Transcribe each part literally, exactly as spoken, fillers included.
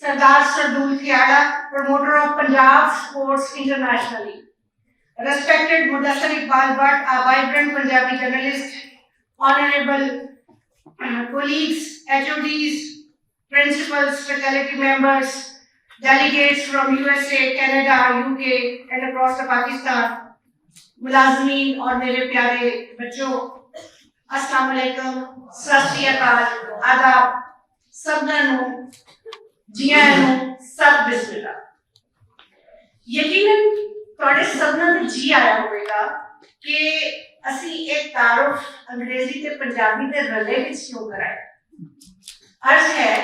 Sardar Sardul Thiara, promoter of Punjab sports internationally. Respected Mudassar Iqbal Bhatt, a vibrant Punjabi journalist, honorable uh, colleagues, H O Ds, principals, faculty members, delegates from U S A, Canada, U K, and across the Pakistan, ملازمین اور میرے پیارے بچوں، السلام علیکم، ست شری اکال، آداب، سبھنا نوں، جیاں نوں، ست بسم اللہ۔ یقیناً تہاڈے سبھنا نوں جی آیا ہوئے گا کہ اسی ایک تعارف انگریزی تے پنجابی دے رلے وچ کیوں کرائے۔ عرض ہے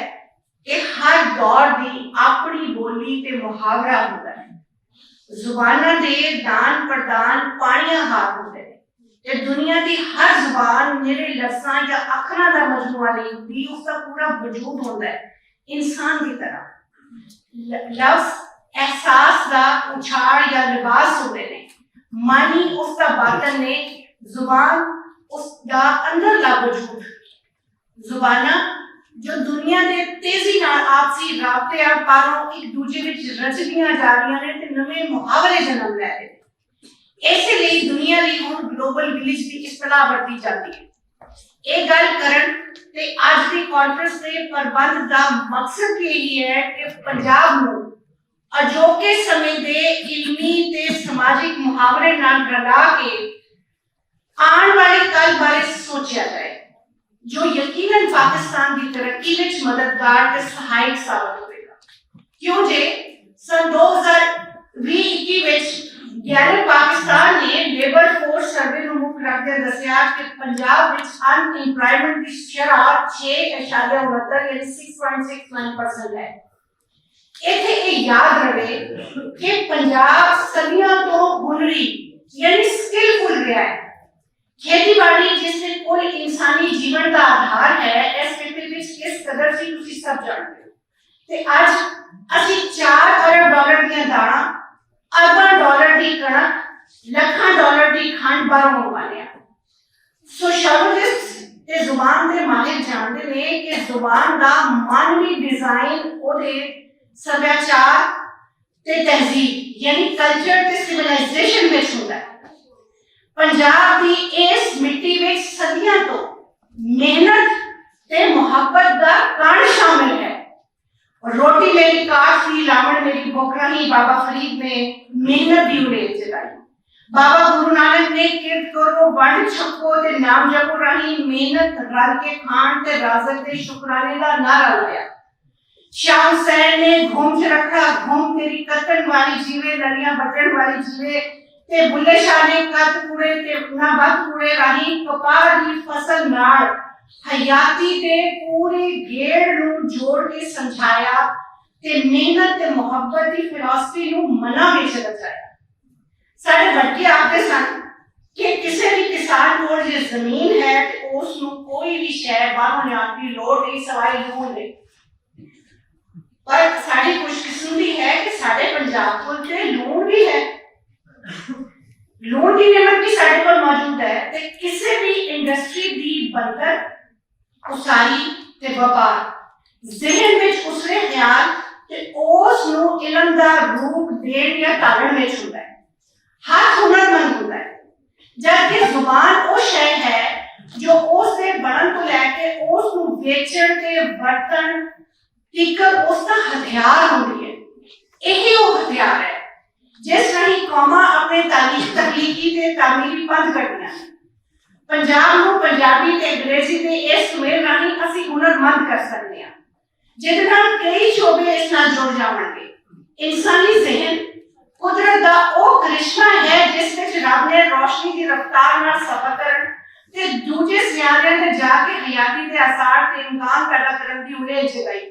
کہ ہر دور دی اپنی بولی تے محاورہ ہوندا ہے۔ زباناں دے دان پردان پانیاں ہار ہوندے نے۔ تے دنیا دی ہر زبان میرے لفظاں یا اکھراں دا مجموعہ نہیں ہوندی، اس دا پورا وجود ہوندا ہے، انسان دی طرح۔ ل-، لفظ احساس دا اچھاڑ یا لباس ہوندے نے۔ معنی اس دا باطن نے، زبان اس دا اندرلا وجود۔ زباناں جو دنیا دے تیزی نال آپسی رابطیاں پاروں ایک دوجے وچ رچدیاں جا رہیاں نے تے نویں محاورے جنم لے رہے نے۔ ایسے لئی دنیا لئی ہن گلوبل ولیج دی اصطلاح ورتی جاندی ہے۔ یہ گل کرن تے اج دی کانفرنس دے پربند دا مقصد یہی ہے کہ پنجاب نوں اجوکے سمے دے علمی تے سماجک محاورے نال رلا کے آن والے کل بارے سوچیا جائے، جو یقیناً پاکستان دی ترقی وچ مددگار تے سہائک ثابت ہوئے گا۔ کیوں جے سن دو ہزار وچ گیارہ پاکستان نے لیبر فورس سروے نوں مکھ رکھدے دسیا کہ پنجاب وچ ان ایمپلائمنٹ دی شرح چھ اعشاریہ انہتر یعنی six point six nine percent ہے۔ ایتھے یہ یاد رہے کہ پنجاب صدیاں تو ہنری یعنی سکلفل رہا ہے۔ کھیتی باڑی جس نے کل انسانی جیون کا آدھار ہے، اس خطے وچ کس قدر سی تسی سب جانتے ہو۔ تے اج اسی چار ارب ڈالر دیاں داڑاں، ارباں ڈالر دی کڑک، لکھاں ڈالر دی کھنڈ باہروں منگوانے ہیں۔ سوشولوجسٹ تے زبان دے ماہر جانتے نے کہ زبان دا معنوی ڈیزائن اوہدے سبھیاچار تے تہذیب یعنی کلچر تے سیولائزیشن وچ ہوندا ہے۔ پنجاب دی اس مٹی وچ صدیاں تو محنت تے محبت دا کان شامل ہے۔ روٹی میری کاٹ سی لاون میری بکرا ہی بابا فرید نے محنت دی اڑیک جگائی۔ بابا گرو نانک نے کرد کرو ونڈ چھکو تے نام جپو راہی محنت رل کے کھان تے رازق دے شکرانے دا نعرہ لایا۔ شاہ حسین نے گھم چ رکھا گھم تیری کتن والی جیوے لڑیاں بٹن والی جیوے تے بلے شاہ نے کت کوڑے تے نہ بت کوڑے راہی کپاہ دی فصل نال حیاتی دے پوری گھیڑ نوں جوڑ کے سمجھایا تے محنت تے محبت دی فلسفی نوں منا وچ رچایا۔ ساڈے بڑکے آکھدے سن کہ کسے وی کسان کول جے زمین ہے تے اس نوں کوئی وی شے باہروں لیاون دی لوڑ نہیں سوائے لون دے۔ پر ساڈی خوش قسمتی ہے کہ ساڈے پنجاب کول تے لون وی ہے۔ لون دی نعمت وی ساڈے کول موجود ہے تے کسے وی انڈسٹری دی بندر اساری تے وپار ذہن وچ اسرے خیال تے اوس نوں علم دا روپ دین یا تارن وچ ہوندا ہے۔ ہاتھ ہنر مند ہوندا ہے، جبکہ زبان او شے ہے جو اوس دے بنن تو لے کے اوس نوں ویچن تے ورتن تیکر اوس دا ہتھیار ہوندی ہے۔ ایہی او ہتھیار ہے جس راہیں قوماں اپنے تاریخ تخلیقی تے تعمیری پندھ کٹیاں۔ پنجاب نوں پنجابی تے انگریزی دے اس سمیر راہیں اسی ہنر مند کر سکدے ہاں، جس نال کئی شعبے اس نال جڑ جاون گے۔ انسانی ذہن قدرت دا او کرشمہ ہے جس وچ رب نے روشنی دی رفتار نال سفر کرن تے دوجے سیاریاں تے جا کے حیاتی دے آثار تے امکان پیدا کرن دی اڑے جگائی،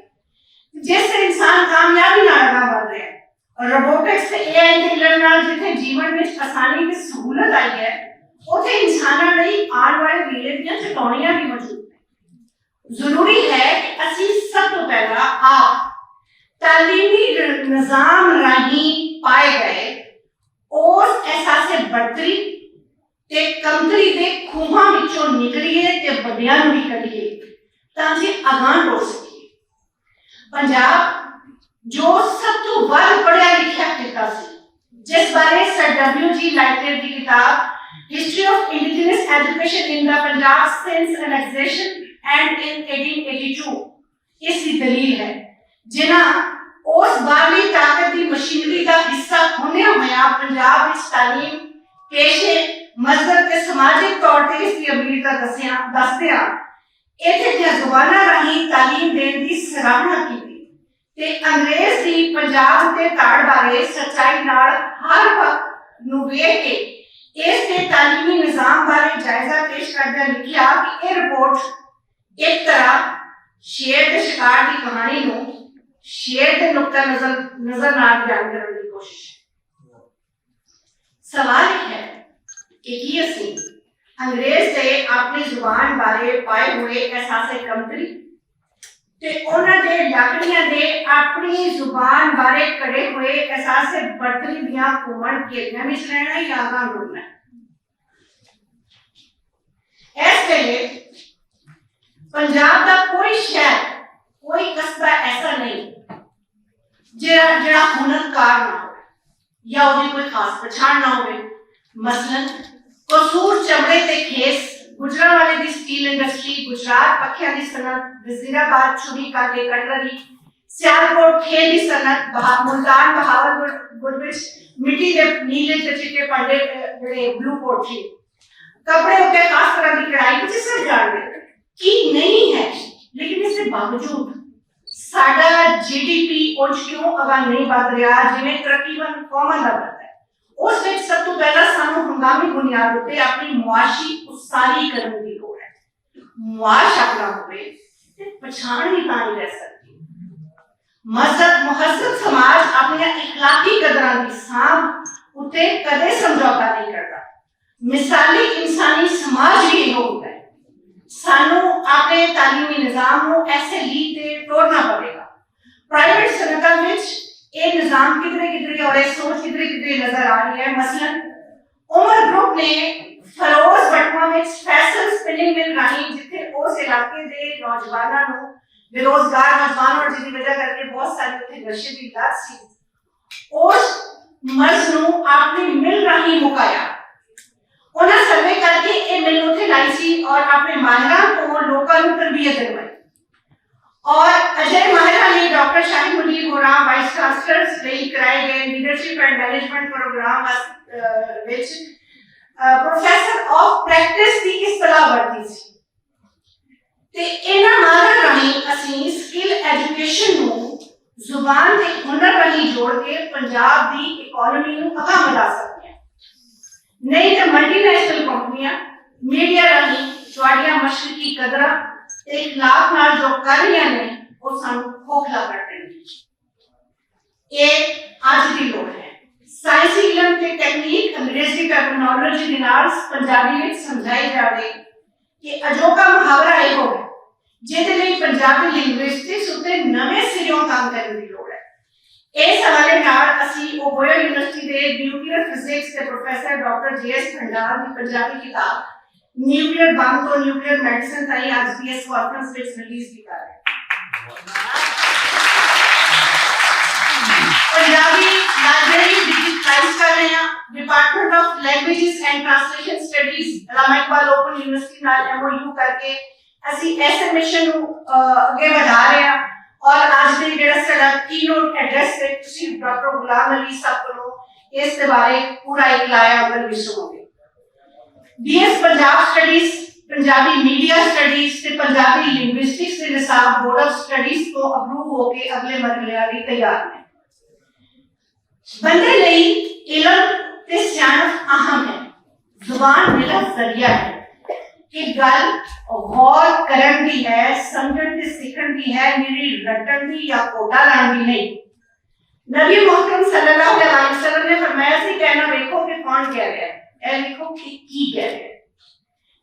جس سے انسان کامیابی نال اگاں ودھ رہا ہے۔ روبوٹکس تے اے آئی دے علم نال جتھے جیون وچ آسانی تے سہولت آئی ہے، اتھے انساناں لئی آن والے ویلے دیاں چتونیاں بھی موجود ہیں۔ ضروری ہے کہ اسی سب تو پہلا آپ تعلیمی ر-، نظام راہیں پائے گئے اس احساس برتری تے کمتری دے کھوہاں وچوں نکلیے تے ودیاں نوں بھی کڈیے تاں جے اگاں ٹر سکیے۔ پنجاب جو سب تو ودھ پڑھیا لکھیا خطہ سی، جس بارے سر ڈبلیو جی لائٹنر دی کتاب history of indigenous education in the Punjab since annexation and in eighteen eighty two اس دی دلیل ہے، جنہاں اس باہرلی طاقت دی مشینری دا حصہ ہوندے ہوئے پنجاب وچ تعلیم، پیشے، مذہب تے سماجک طور تے اس دی امریکہ دسیاں دسدیاں ایتھے دیاں زباناں راہیں تعلیم دین دی سراہنا کیتی تے انگریز دی پنجاب اتے تاڑ بارے سچائی نال ہر وقت نوں ویکھ کے اس دے تعلیمی نظام بارے جائزہ پیش کردیاں لکھیا کہ یہ رپورٹ ایک طرح شیر دے شکار دی کہانی نوں شیر دے نقطہ نظر نظر نال بیان کرن دی کوشش ہے۔ سوال یہ ہے کہ کی اسی انگریز دے اپنی زبان بارے پائے ہوئے احساس کمتری تے انہاں دے لاکڑیاں دے اپنی زبان بارے کڑے ہوئے احساس برتری دیاں کومن گھیریاں وچ رہنا ہی آگاہ ملنا ہے۔ اس ویلے پنجاب دا کوئی شہر، کوئی قصبہ ایسا نہیں جڑا جڑا ہنرکار نہ ہو یا اس کی کوئی خاص پچھان نہ ہو۔ مثلاً قصور چمڑے تے کھیس، گجرانوالے دی سٹیل انڈسٹری، گجرات پکھیاں دی صنعت، وزیر آباد چھری کاٹے کٹلری، سیالکوٹ کھیل دی صنعت، بہا- ملتان بہاول گڑھ وچ مٹی دے نیلے تے چٹے پڑھے، جڑے بلو پوٹری، کپڑے اتے خاص طرح دی کڑھائی وچ سر جان دے کی نہیں ہے، لیکن اس کے باوجود ساڈا جی ڈی پی انج کیوں اگاں نہیں ود رہا جویں ترقی مند قوماں دا وددا ہے؟ اس وچ سب تو پہلا سانوں ہنگامی بنیاد اتے اپنی معاشی اساری کرن دی لوڑ ہے۔ معاش اپنا ہوئے تے پچھان بھی تاں ہی رہ سکتی۔ مذہب مہذب سماج اپنی اخلاقی قدراں دی سانبھ اتے کدے سمجھوتا نہیں کرتا۔ مثالی انسانی سماج بھی یہ ہوتا ہے۔ سانو اپنے تعلیمی نظام نو ایسے لیگ تے توڑنا پڑے گا۔ پرائیویٹ صنعتاں وچ یہ نظام کدھرے کدھرے اور یہ سوچ کدھرے کدھرے نظر آ رہی ہے۔ مثلاً عمر گروپ نے فروز بٹوا وچ فیصل سپننگ مل راہیں، جتھے اس علاقے دے نوجواناں نوں بے روزگار نوجوان اور جس دی وجہ کر کے بہت ساری اتھے نشے دی لت سی، اس مرض نوں اپنی مل راہیں مکایا۔ انہاں سروے کر کے یہ مل اتھے لائی سی اور اپنے ماہراں کو لوکاں نوں تربیت دلوائی۔ اور اجے ماہراں نے ڈاکٹر شاہد منیر گوراں وائس چانسلرز لئی کرائے گئے لیڈرشپ اینڈ مینجمنٹ پروگرام وچ پروفیسر آف پریکٹس دی اصطلاح ورتی سی۔ تے انہاں ماہراں راہیں اسی سکل ایجوکیشن نوں زبان تے ہنر راہیں جوڑ کے پنجاب دی اکانومی نوں اگاں ودھا سکدے ہاں۔ نہیں تے ملٹی نیشنل کمپنیاں میڈیا راہیں تہاڈیاں مشرقی قدراں تے اخلاق نال جو کر رہیاں نے، او سانوں کھوکھلا کر دینگی۔ اے اج دی لوڑ ہے۔ سائنسی علم تے ٹیکنیک، انگریزی ٹیکنالوجی دے نال پنجابی وچ سمجھائی جاوے کہ اجوکا محاورہ ایہو ہے، جس دے لئی پنجابی لنگوسٹکس اتے نویں سریوں کام کرن دی لوڑ ہے۔ اس حوالے نال اسی اوہیو یونیورسٹی دے نیوکلیئر فزکس دے پروفیسر ڈاکٹر جے ایس بھنڈار دی پنجابی کتاب نیوکلیئر بم تو نیوکلیئر میڈیسن تائیں اج دی اس کانفرنس وچ ریلیز کیتا ہے۔ پنجابی لائبریری ڈیجیٹلائز کر رہے ہیں۔ Department of languages and translation studies Allama Iqbal open university نال ایم او یو کر کے اسی ایسے مشن نوں، آ، اگے ودھا رہے ہیں اور اج دے جڑا ساڈا کی نوٹ ایڈریس تے تسی ڈاکٹر غلام علی صاحب کولوں اس دے بارے پورا ایک لایا عمل بھی سنو گے۔ بی ایس پنجاب سٹڈیز، پنجابی میڈیا سٹڈیز تے پنجابی لنگوسٹکس دے نصاب بورڈ آف سٹڈیز تو اپروو ہو کے اگلے مرحلے والی تیار نے۔ بندے لئی علم تے سیانت اہم ہے۔ زبان میرا ذریعہ ہے۔ ایک گل غور کرن دی ہے، سمجھن تے سیکھن دی ہے، میری رٹن دی یا کوٹا لان دی نہیں۔ نبی محترم صلی اللہ علیہ وسلم نے فرمایا سی، کہنا ویکھو کہ کون کہہ رہا ہے، اے ویکھو کہ کی کہہ رہا ہے۔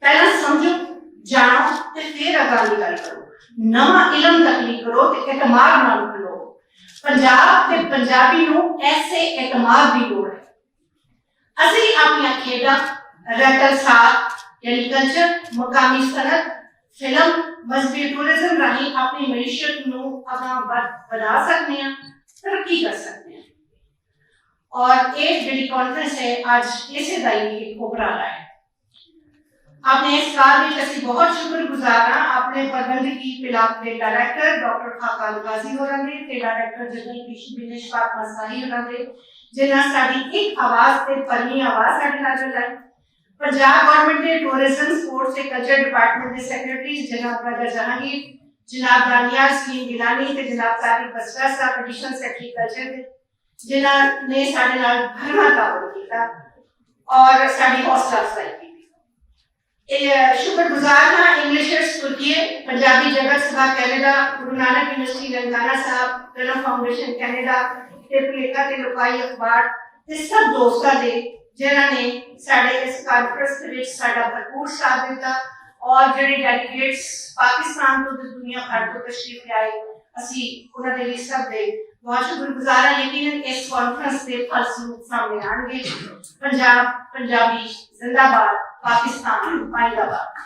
پہلا سمجھو، جانو تے پھر اگاں دی گل کرو۔ نواں علم تخلیق کرو تے اعتماد نال کھلو۔ پنجاب تے پنجابی نوں ایسے اعتماد دی لوڑ ہے۔ اسی اپنی کھیڈاں، ریٹل ساتھ یعنی کلچر، مقامی صنعت، فلم، مذہبی ٹورزم راہیں اپنی معیشت نوں اگاں ودھ- ودھا سکنے ہاں۔ ترقی کر سکتے ہیں۔ اور یہ جڑی کانفرنس ہے، اج اسے دا ہی ایک ابھرا ہے۔ اپنے اس کار وچ اسی بہت شکر گزار ہاں اپنے پربندکی پلاک دے ڈائریکٹر ڈاکٹر خاقان غازی ہوراں دے تے ڈائریکٹر جنرل پیشی بنش فاطمہ ساحی ہوراں دے، جنہاں ساڈی ایک آواز تے پرمی آواز ساڈے نال رلائی۔ پنجاب گورنمنٹ دے ٹورزم، سپورٹس تے کلچر ڈپارٹمنٹ دے سیکرٹری جناب راجا جہانگیر، جناب دانیال سلیم گیلانی تے جناب طارق بسرا صاحب ایڈیشنل سیکرٹری کلچر دے، جنہاں نے ساڈے نال بھرواں تعاون کیتا اور ساڈی حوصلہ افزائی کی۔ اے شکر گزار ہاں انگلش ترکیے، پنجابی جگت سبھا کینیڈا، گرو نانک یونیورسٹی لنکانا صاحب، کرم فاؤنڈیشن کینیڈا، تے پلیکا تے لوکائی اخبار تے سب دوستاں دے، جنہاں نے ساڈے اس کانفرنس دے وچ ساڈا بھرپور ساتھ دتا اور جڑے ڈیلیگیٹس پاکستان تو تے دنیا بھر تو تشریف لے آئے، اسی انہاں دے وی سب دے بہت شکر گزار ہاں۔ یقیناً اس کانفرنس دے پھل سامنے آن گے۔ پنجاب، پنجابی زندہ باد، پاکستان زندہ باد۔